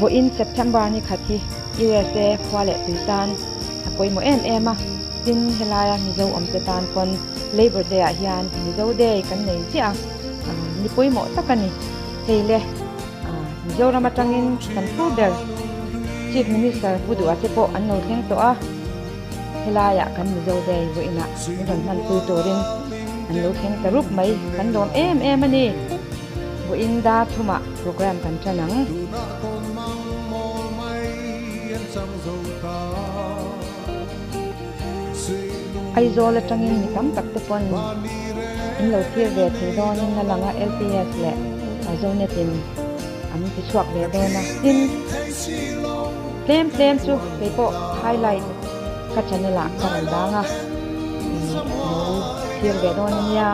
Vawiin September ni khat hi USA khua leh tui tan a pawimawh em em a, tin helaia Mizo awmte tan pawn Labour Day ah hian Mizo Day kan nei ziah a, ni pawimawh tak a ni. Hei le, Mizoram atangin kan pu ber Chief Minister Pu Duha te pawh an lo thleng tawh a, helaiah kan Mizo Day vawiinah min rawn hmanpui turin an lo thleng ta rup mai, kan lawm em em a ni. Vawiin dar thumah program kan tan ang. Aizawl atangin mi tam tak te pawn in lo thlir ve thei dawnin a lang a, LPS leh Zonet in an ti chhuak ve dawn a. Tin, tlem tlem chu kei pawh highlight ka channel ah ka rawn dang a, lo thlir ve dawn a nia.